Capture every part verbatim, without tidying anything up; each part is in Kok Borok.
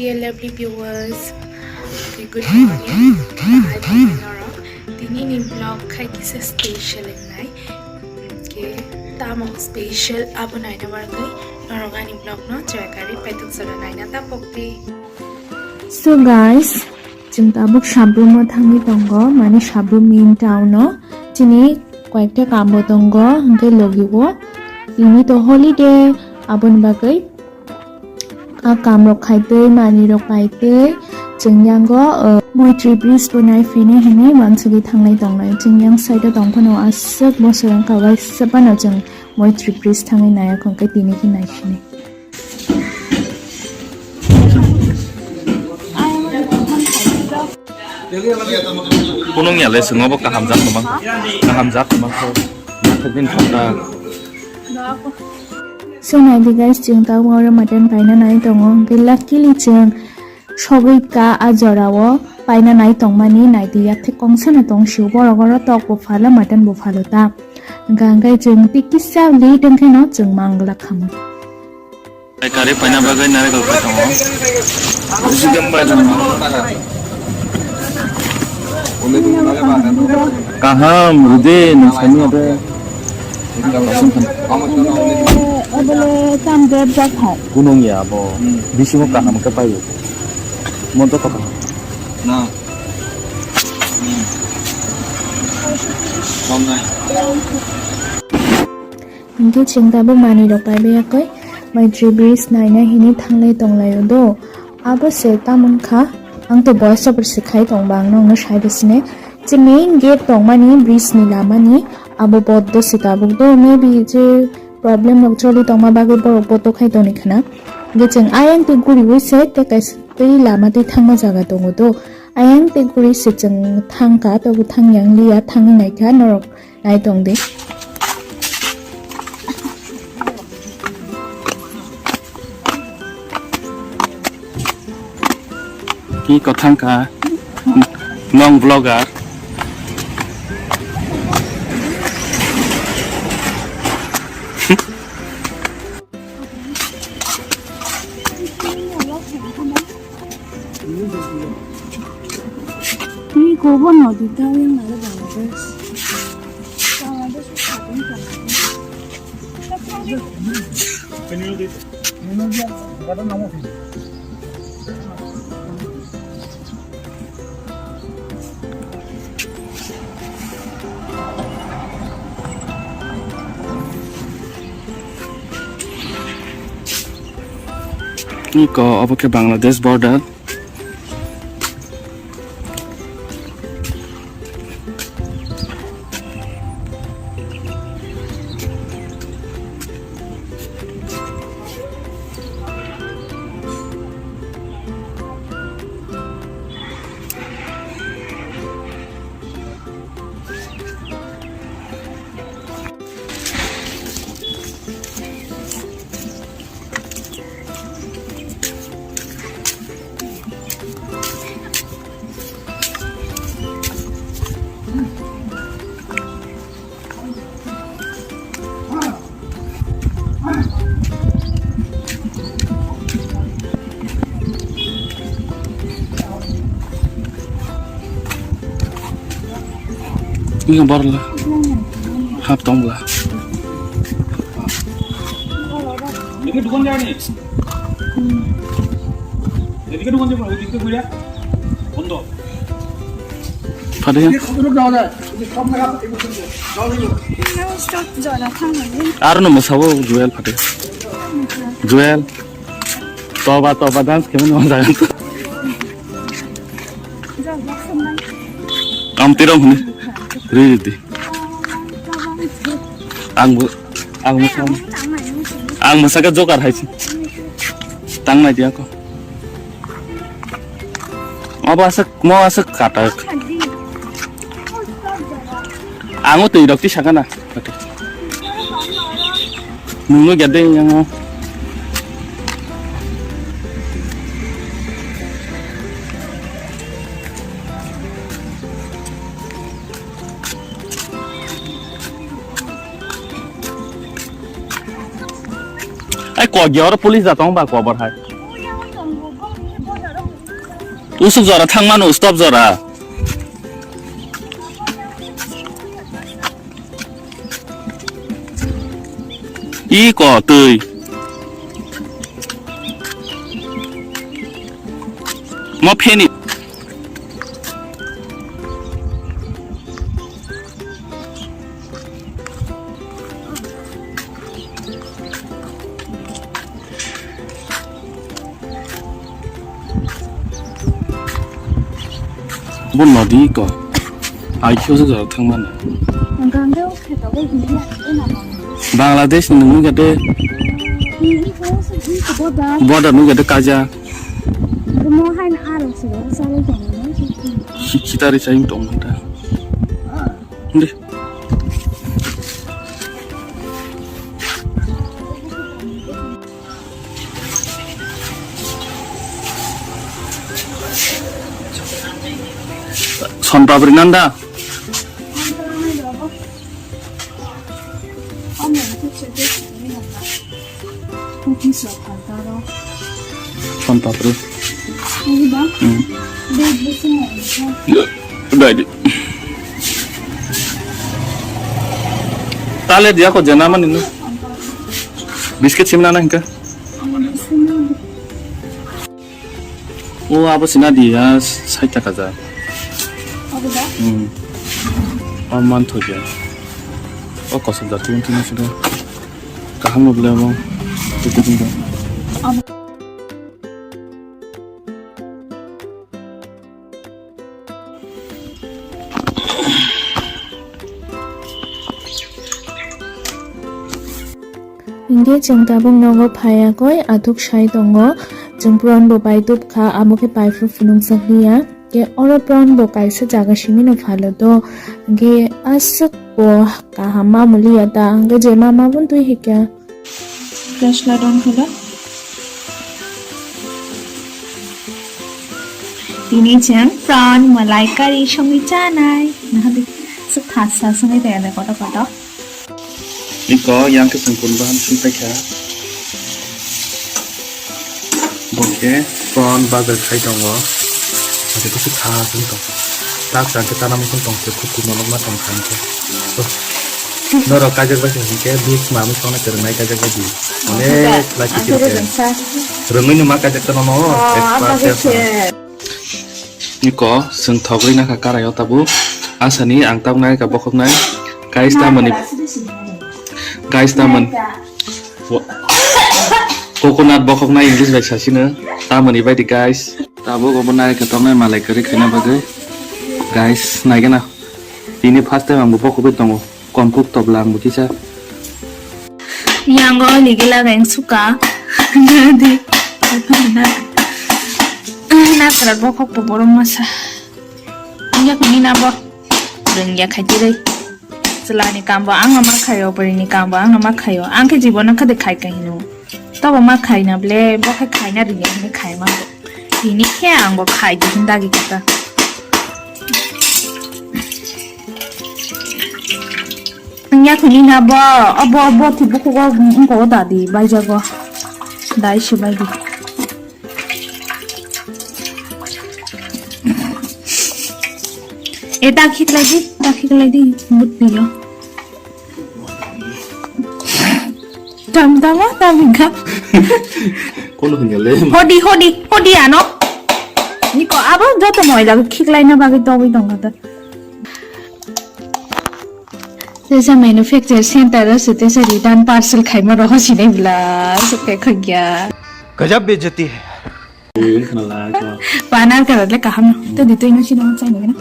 Lovely viewers, okay, good morning. Hai, hai, norok. Tini ni vlog khai kisa special wngnai. Ke tamo special abo naina bagwi norok ani vlog no chaya kari paitok jora naina tapok di. So guys, chwng tabuk Sabrum o thangwi tongo, mani Sabrum main town o. Chini koyekta kam bo tongo, hwnkhe logi o. Tini to holiday, aboni bagwi a kam rok khai twi, mani rok pai twi, chwng yango, uh, Moitri bridge bo nai phini hinwi uansugwi thanglai tongnai. Chwng yang side o tong phano aswk boso wngkha, waisa phano chwng Moitri bridge thangwi naiya, hwnkhe tini khe nai sini. Kunung ya le swngo bo kaham jak kwbang. Kaham jak kwbang kho. Nathok din thok ta. So, nai di guys, chwng tabuk oro mutton paina nai tongo. Hwnkhe luckily chwng sogwi ka a jora o paina nai tongmani nai di, yathek kongsa no tong sio. Borok oro tok bo phalo, mutton bo phalo ta. Hwnkhe, hwnkhe chwng tei kisa late wngkhe no chwng mang glak kha mo. Kari paina bagwi narikol pai tongo. Kaham, rwdi, nwng sani abo. Ebole tam dep jak hai. Kunung ya abo. Bisingo kaham khe paio. Mo joto kaham. Na. Hmm. Somnai. Hwnkhe chwng tabuk manwi rok paibaiya koi, Maitri bridge naina hinwi thanglai tonglaio do. Abo se tamo wngkha, ang to voice over se khai tong ba, ang nokno sai de sine. Je main gate tongmani, bridge ni lamani, abo bondo se tabuk do. Maybe je problem rok choli tongma bagwi borok bondo khai tongni khna. Hwnkhe chwng ayang tei guriwi se tei kaisa tei lama tei thangma jaga tongo do. Ayang tei guri se chwng thangkha, tobo thang yang liya, thangwi naikha norok. Nai tong di. Ki kothang ka nong vlogger. Ni kobo nodi ta yang nare Bangladesh. Bangladesh ko khatung khatung. Iko obo khe Bangladesh border. Ini borla. Hap tong bla. Ini dukun jani. Ini dukun jani, ini dukun ya. Bondo. Phade ya. Ini dukun jani. Ini dukun jani. Ini dukun jani. Aro no mosawo Joel phade. Joel. Toba, toba dance khe mano jaga. Am tirong hini. Ri ri di. Ang bu, ang bu sam. Ang masa ka joker hai si. Tang nai dia ko. Abo asa, mo asa kata. Ang o twi rok ti sakana. Nungno gede yang o. Ai, kok ya, oro police da tong ba, kok bar hai. Usuk jora thangmano, stop jora. I ko twi. Mo pheni. Bo nodi ko. Ai kyo se jora thangmani. Bangladesh ni nungwi gade. Border nungwi gade kaja. Khitari saying tong ta. Hindi. Son papri nanda. Son papri. Hmm. Dai di. Tale dia ko jana mani no. Biscuit simna na hinka. O abo sina di ya sait taka ja. Abo da? Hmm. O man thok ya. O kosok da tun tun sida. Kaham no bole abo. Tun tun tun. Abo. Hinkhe chwng tabuk nogo phaiya koi, athuk sai tongo. Chwng puron bo pai tubkha, abo khe paiphruk phunukjak liya. Khe oro puron bo kaisa jaga simi no phalo do. Hinkhe aswk bo kaham ma muliya ta, hinkhe je ma ma bo twi hikya. Flashlight on khwla. Tini chwng prawn malai curry songwi chanai. Nahadi, swk thasa songwi tongya de kotor kotor. Iko yang khe chwng kun bahan song paikha. Bo khe prawn bazar khai tongo. Ate khe swk thasa wng tong. Tak tak khe tana muchung tong se khuk khuk no nokma tong kha hinkhe. Norok kaijak bai se hinkhe bik mamwi songna kwrwngnai kaijak bai di. Onek lai kichir khe. Rwngwi no ma kaijak tano no expert chef no. Niko chwng thogwi nakha karai o tabuk. Asani ang tabuk nai ka bokhok nai. Guys tamoni. Guys tamon. Coconut bokhok nai English bai sasino. Tamoni bai di guys. Tabuk obo nai ka tongnai malai kwrwi khaina bagwi. Guys naigena. Tini first time ang bo bokhogwi tongo. Kompuk tobla ang bo kisa. Yango ligila reng suka. Nadi. Nasra bokhok bo borok masa. Yak ni na bo. Rengya khaiti rei. Chwla ni kam bo ang ma khaio, bwrwi ni kam bo ang ma khaio. Ang khe jibono khade khai ka hino. Tobo ma khaina ble, bo khe khaina rwya hwnwi khai ma bo. Tini khe ang bo khai di hwn dagi kha ta. Ang yakhwini na bo, obo, obo thwi bukhugo wngkha o dadi, baijago. Dai se bai di. E, ta khiklai di, ta khiklai di, but piyo. Tam tama, tam hingka. Kono hingka le. Hodi, hodi, hodi ano. Niko abo joto moila khiklai na bagwi togwi tongkha ta. Tesa manufacture center o se tesa return parcel khaima roho sinai bla se khe khagya. Gajab bejati hai. Panar ka le kaham. To di to ino sino chai ni na.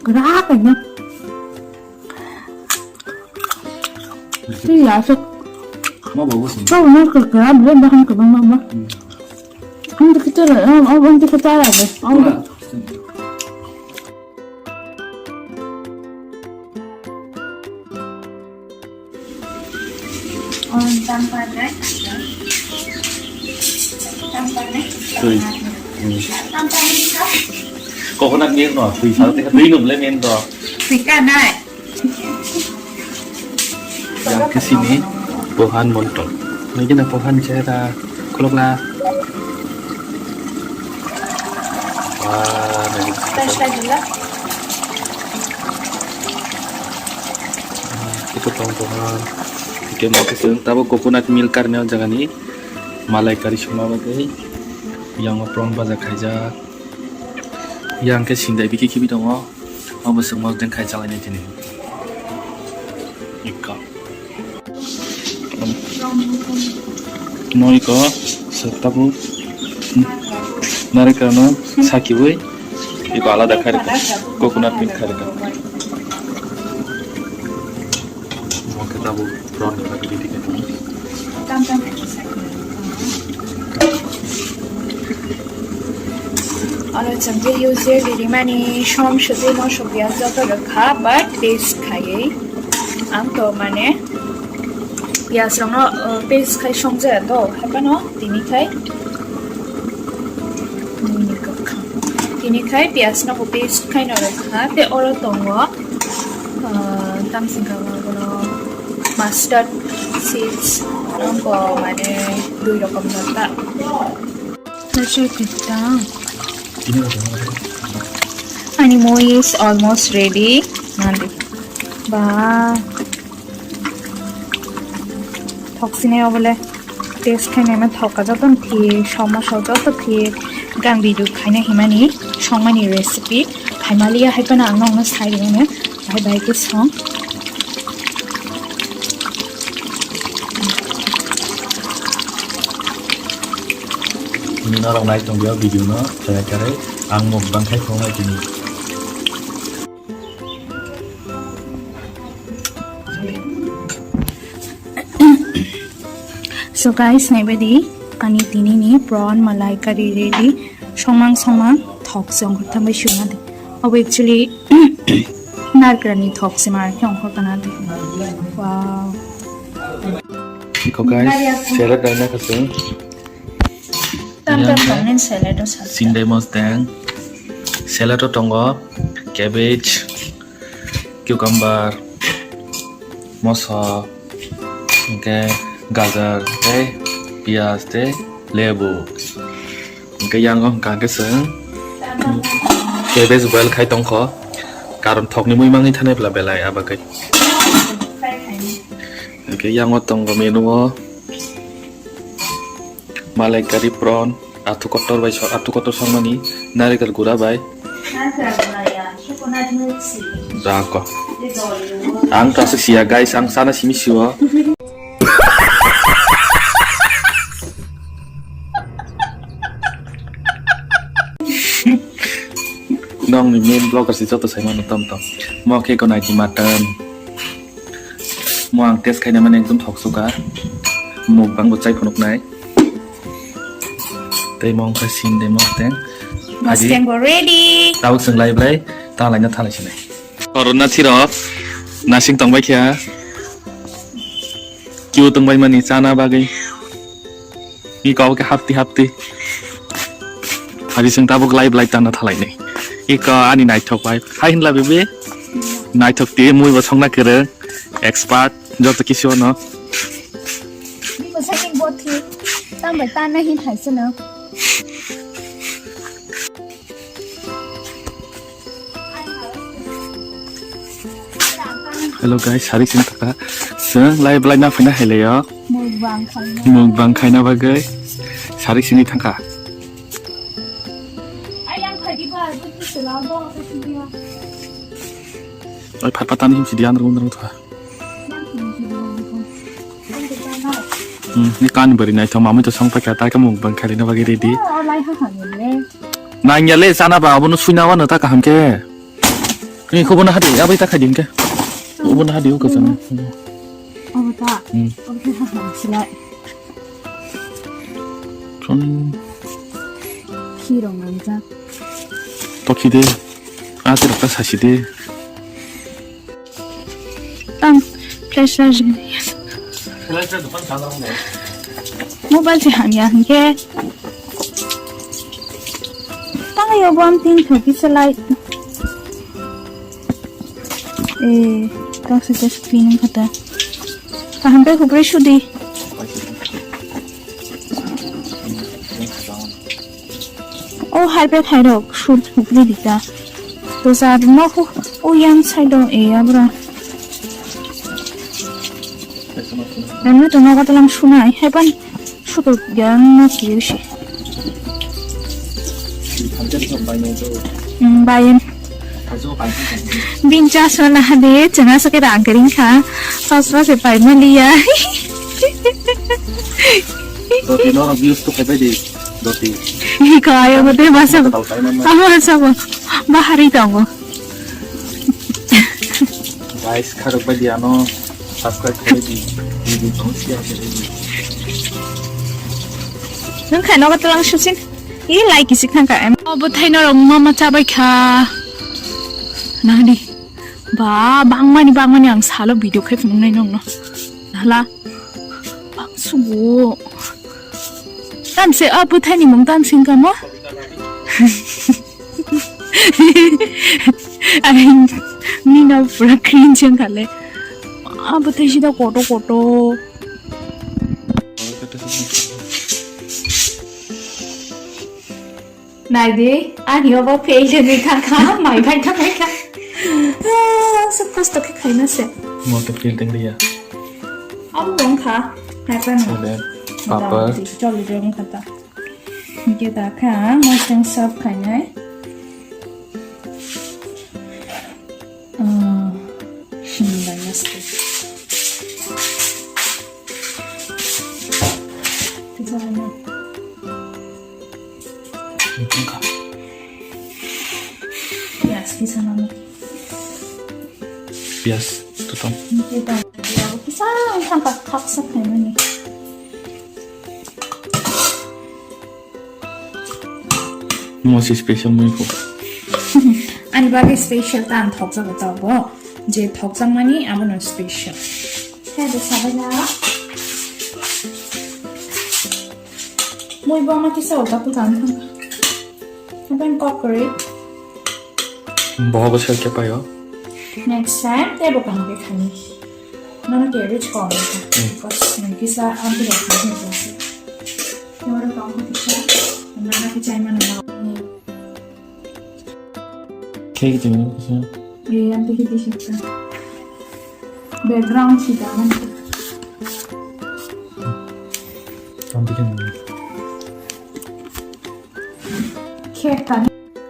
Gra ka ni. Ti ya se. Ma babu sin. To na ka ka bre ba han ka ba ma ba. Ang kita la, ang ang kita la. Ang Twi. Hmm. Coconut milk no, twi sa twi no ble men do. Twi ka nai. Yang kesini pohan montong. Lagi na pohan saya dah kolok lah. Ah, nai. Ito tong tongan. Hingke mo khe chwng tabuk coconut milk karni o jaga ni malai kari songma bagwi. Yang o prawn baja khaijak. Yang khe sindai bikhi khibi tongo. Obo chwng mosdeng khai chalainai tini. Ikka. Moi ko, sa tabuk. Narikal no sakiwi. Iko alada kharika. Coconut milk kharika. Oke, tabuk prawn ni bagwi ready khe tongo. Oro chwng je use rimani som sotwi mosok ya joto rwkha, but taste khaiwi ang to mane piyaj rokno, uh, paste khai songjaya to, haibano tini khai nini kwkhwrang. Tini khai piyaj no bo paste khai no rwkha, tei oro tongo, uh, tamsing kha bono mustard seeds, abo mane dui rokom jata. Ani moi is almost ready. Nandi. Ba. Thok sini obole. Taste khaina ma thok ka joto thik, somosa joto thik. Gang bidu khaina himani, songmani recipe. Phaimaliya hai phano ang nokno sai rwmani. Bahai bahai khe song. Tini norok nai tongya video no, chaya kare ang mukbang khai thongnai tini. So guys, naibaidi ani tini ni prawn malai kari ready. Songmang songmang thok se ongkhor thangbai suna de. Obo actually narikra ni thok se mar khe ongkhor kana de. Wow. Iko guys, salad raina kha chwng. Tam tam tongnai salad o sa. Sindai mosdeng. Salad o tongo cabbage, cucumber, moso, hingke gajar tei piyaj tei lebu. Hingke yango hingka hingke chwng cabbage boil khai tongkho, karon thokni mui mangwi thanai bwla belai abagwi. Hingke yango tongo menu o. Malai kari prawn, athu kotor bai so-, athu kotor songmani, narikal gura bai. Rako. Ang to aswk siya, guys, ang sana simi siwo. Nongni main vlogger si joto sai mano tom tom. Mo khe ko nai mutton. Mo ang test khaina mani ekdom thok suka. Mukbang bo chai phunuk nai. Tei mo wngkha sin de mo teng. Mustang bo ready. Tabuk chwng lai blai, ta laina thalai sinai. Corona thiro, nasing tongbai kha. Queue tongbai mani chana bagwi. Iko khe hapti hapti. Hari chwng tabuk live live tana thalai ni. Iko ani naithok bai. Hai hinla bebe. Naithok ti mui bo songna kwrwng. Expert joto kisu no. Ni ko saking bot thi. Tam bai tana hin hai se no. Hello guys, sari sini taka. Seng lai belai na phina helai yo. Mukbang khaina. Mukbang khaina bagwi sari sini thangkha. Ayang khaidi ba, bu sila bo, bu sila. Oi, phat phat tani himsi diyan rung rung thwa. Hmm, ni kan bari naithok mamui to song pakha ta ka mukbang khaina bagwi ready. Oh, lai ha ha le. Nang ya le sana ba abono suina wa no ta kaham ke. Ni khobo na hadi, abai ta khai din ke. Obo na hadi o ka sana. Obo ta. Hmm. Obo ta ha ha silai. Chon. Khi rong nang ja. To khi de. A te ta sa si de. Tang flash charge. Mobile se hamya hingke. Tang yo bom tin thoki se light. Eh, tang se just cleaning khata. Kaham ke kupre sudi. O Harpe thairok sut hukri dita. To sa no hu, o yang side o e abra. Namni to nogo talang sunai, hai pan suto yang no kiusi. Hmm, bayan. Bin chasma na hade, chana sake rang kering kha. Sasma se pai maliya. Doti norok use to kaibai di. Doti. Iko ayo mate masa. Tatal pai mama. Amo sabo. Bahari tongo. Guys, kharok bai di ano subscribe kaibai di. Di di tong sia kaibai di. Nung khai nogo talang susin. I like isi khangka em. Obo thaino rok mama chabai kha. Nadi. Ba, bangmani, bangmani ang salo video khai phunuknai nongno. Hala. Bang subo. Tamse a bwthaini mung tamsing kamo? Ang nina pura cringe wngkha le. A bwthai sida koto koto. Nai di, ani obo fail wngwi thangkha, mai bai thangkha. Ah, so kosto khe khaina se. Mo to fail teng dia. Abo wngkha, hai pa no. Sole, papar. Choli de wngkha ta. Hingke da kha, mo teng serve khainai. Ah, sini bai maste. Kisa ano. Yes, kisa ano. Pias, tutong. Kita, ya, kisa ang tak tak sa kayo ni. Mo si special mui ko. Ani bagwi special ta ang thokjago tabuk. Je thokjakmani abono special. Khe de sabai na. Mui bo ma kisa ota ko tan thang. Aben kok kori. Bohogo sel khe paio. Next time tebo kaham khe khani. Nono cabbage kok kha. Hmm. Because nang kisa ang khe khani kok. Tebo kok kisa. Nana khe chai mano. Khe khe chai mano kisa. Ye yang khe kisa. Background sida man. Ang khe. Khe khani.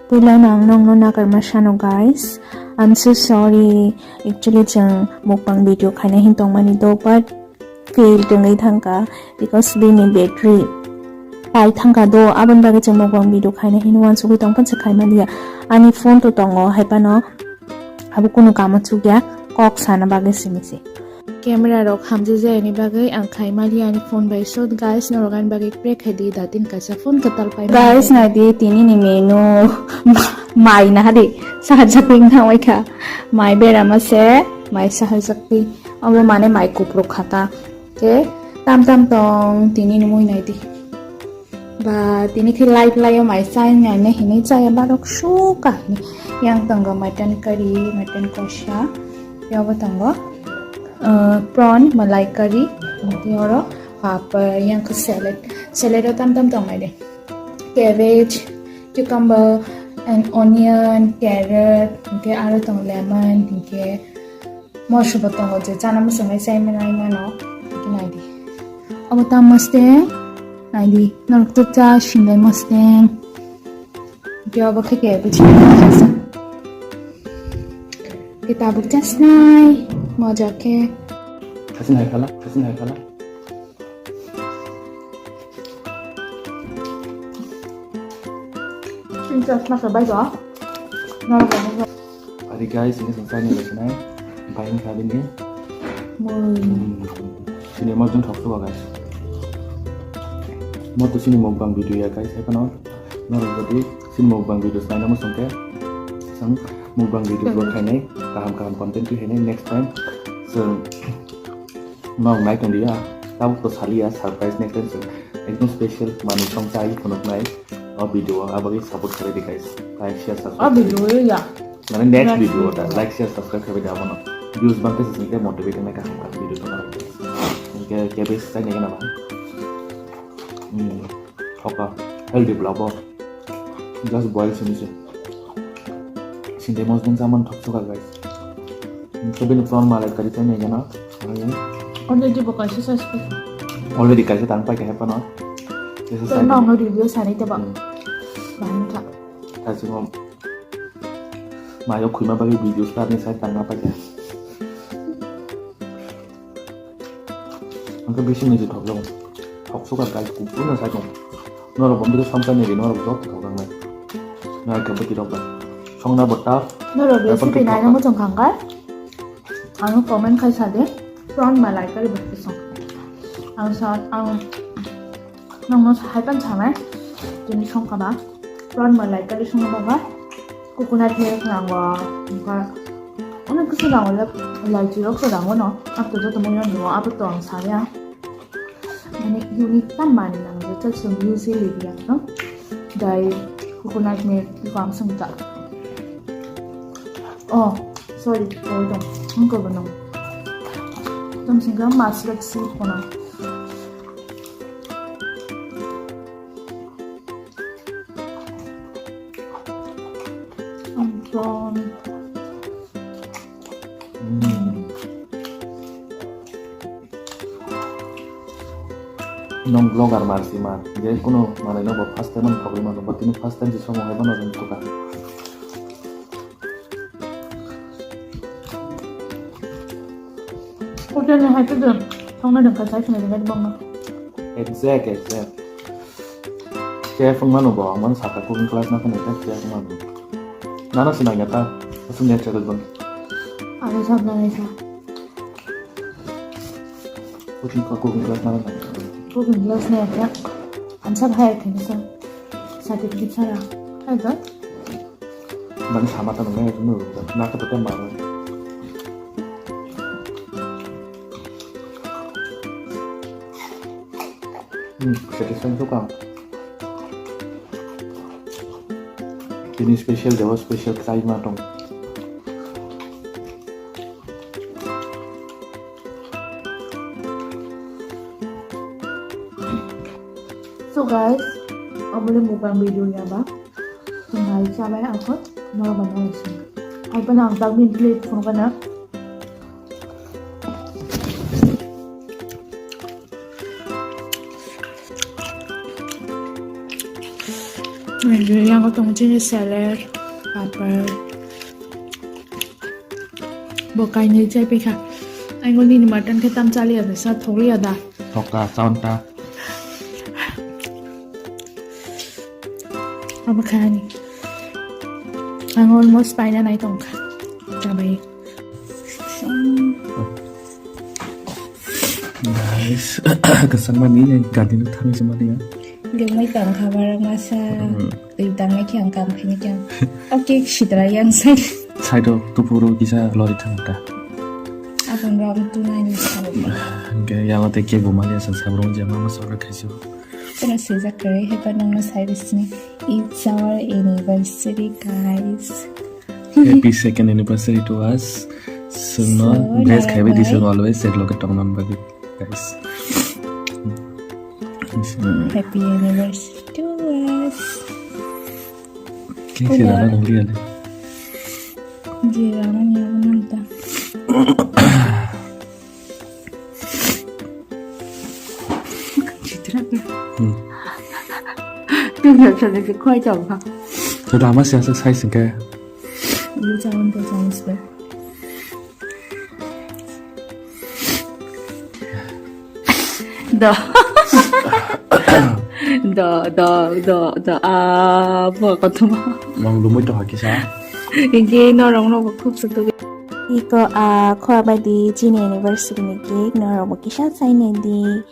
Puila no ang nongno nakarma sano, guys. I'm so sorry. Actually, chwng mukbang video khaina hin tongmani do, but fail tongwi thangka because bini battery pai thangka do. Aboni bagwi chwng mukbang video khaina hin wansugwi tongphano se khaimaliya. Ani phone to tongo, hai phano abo kunu kamo chukya, kok sana bagwi simi se. Camera rok hamjak jaya ni bagwi ang khai mali ani phone bai shoot, guys, norok ani bagwi pray khai di, datin kaisa phone kwtal pai mani. Guys, nai di tini ni menu mai na hadi sajak wng thangwi kha, mai berama se mai sajak pi, obo mane mai kupruk kha ta, ke tam tam tong tini ni mui nai di. Ba, tini khe live live o mai chai nai hinwi chaya barok sukha hinwi. Yang tongo mutton curry, mutton kosha. Yang bo tongo, uh, prawn, malai curry. Tei oro papar, yang khe salad. Salad o tam tam tong nai de. Cabbage, cucumber, and onion, carrot, hingke aro tong lemon, hingke Moso bo tongo je chana muchungnai chai manai mano. Hingke nai di. Obo ta mosteng. Nai di. Norok to cha sinai mosteng. Hingke obo khe ke bichi. Hingke tabuk chasnai. Moja khe. Hasin hai khala, hasin hai khala. Chini chasma khe bai ba. Norok bo. Ari guys, ini sensai ni lesinai. Bai ni kha bini. Moi. Hmm. Sini mo jung thok thok guys. Mo to sini mukbang video ya guys. Hai phano norok jodi sini mukbang video naina muchung khe, chwng mukbang video bo khainai, kaham kaham content twi khainai. Next time chwng Nok nai tong dia, tabuk to saliya, surprise next time se ekdom special manwi song chai phunuknai. O video o abagwi support khlai di guys. Like, share, subscribe. O video o ya. Mane next video ta like, share, subscribe khlai di abono. Views bang khe se singke motivate nai kaham kaham video tong nai. Hingke cabbage chai nai gana ba. Hmm, thoka healthy vlog o. Just boil sini se. Sinde mos din saman thok thok guys. Ini to bini prawn malai kari chai nai gana. Already bo kaisa size ko. Already kaisa tang pai ka hepano. Kaisa Tei side. Nang no review sari te ba. Hmm. Bahai kha. Kaisa mo. Mayo khuima bagwi video star ni side tang na pai ka. Angkhe bisi niji thok jabo. Thok suka guys, kuphu na sai tong. Norok bombi to samsa niji norok jot thok nang nai. Nai khe bwtwi rok bai. Songna bo ta. Norok recipe naina muchung khangkha. Ang comment khai sa de. Prawn malai kari bai song. Ang sa ang Nangno hai pan sanai, tini songkha ba, prawn malai kari songna baba, coconut milk nango, onkha onek kisu nango, elaichi rok so nango no, abo to joto mui nango, abo to ang saya. Mane unique ta manwi nango, je chak song use liya no, dai coconut milk ko ang songta. Oh, sorry, hold on, ang ko bono. Tam singka mas rek si kono. Ang prawn. Mm. Nong vlogger mar si mar. Je kuno manai no bo first time ang thogwi mano. Bo tini first time si somo hai bono ring tuka. Hotel ni hai tu dum. Thongna dum ka sai sini dum bang. Exact, exact. Chef wng mano bo, ang mano saka cooking class na khani ta chef wng mano. Nana sinai gata, aswk ni chef wng. Ani sab na nai sa. Cooking, cooking class na nai. Cooking class na ya. Ang sab hai thani sa. Certificate sara. Hai ga? Nang sama ta nang nai nung na ka ta ma. Hmm, satisfying to kam. Ini special, dewa special kai ma tong. So guys, abole mukbang video ya ba. Tongnai chabai ako norok bai norok sing. Hai phano ang tak min plate phunukana. Yang tongo chini salad, papar. Bo kainwi chai paikha. Aingo nini mutton khe tam chaliya da, sa thokliya da. Thoka, chaunta. Abo khaini. Ang almost paina nai tongkha. Chabai. Guys, kasang mani, gadino thani se mani ya. Gilmai tangkha barang masa. Hmm. Twi tangnai khe ang kam khainai khe ang. O cake sitra yang sai. Side o tupuro kisa lori thang ta. Abang rok tu nai ni sabo. Hingke yang o te cake bo mali asa sabro je mama soro khaisi. Kono sejak kare hepa nangno sai bisni. It's our anniversary, guys. Happy second anniversary to us. Sungno So, bless khaibai di narwhai. Sung always sek loke tongnan bagi, guys. Happy anniversary to us. King sila na nang liya le. Jira na niya na ta. Chitra. Hmm. Tu ya chale ke khoi jao ha. To dama siya sa sai singke. Lu jao to jao spe. Do. Do, do, do, do, do. Ah, bo kothoma. Nang lumui to hakisa. Inge norong no khub sutu. Iko a khua bai di chini anniversary ni cake norok bo kisa chai nai di.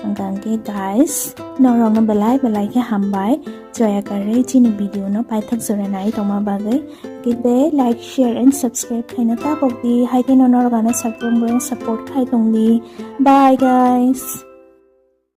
Hingkha hingke guys, norok no belai belai khe hambai. Joya kare chini video no paithak jora nai tongma bagwi. Kide like, share and subscribe khaina tabok di. Hai khe no norok ano subscribe support khai tong di. Bye guys.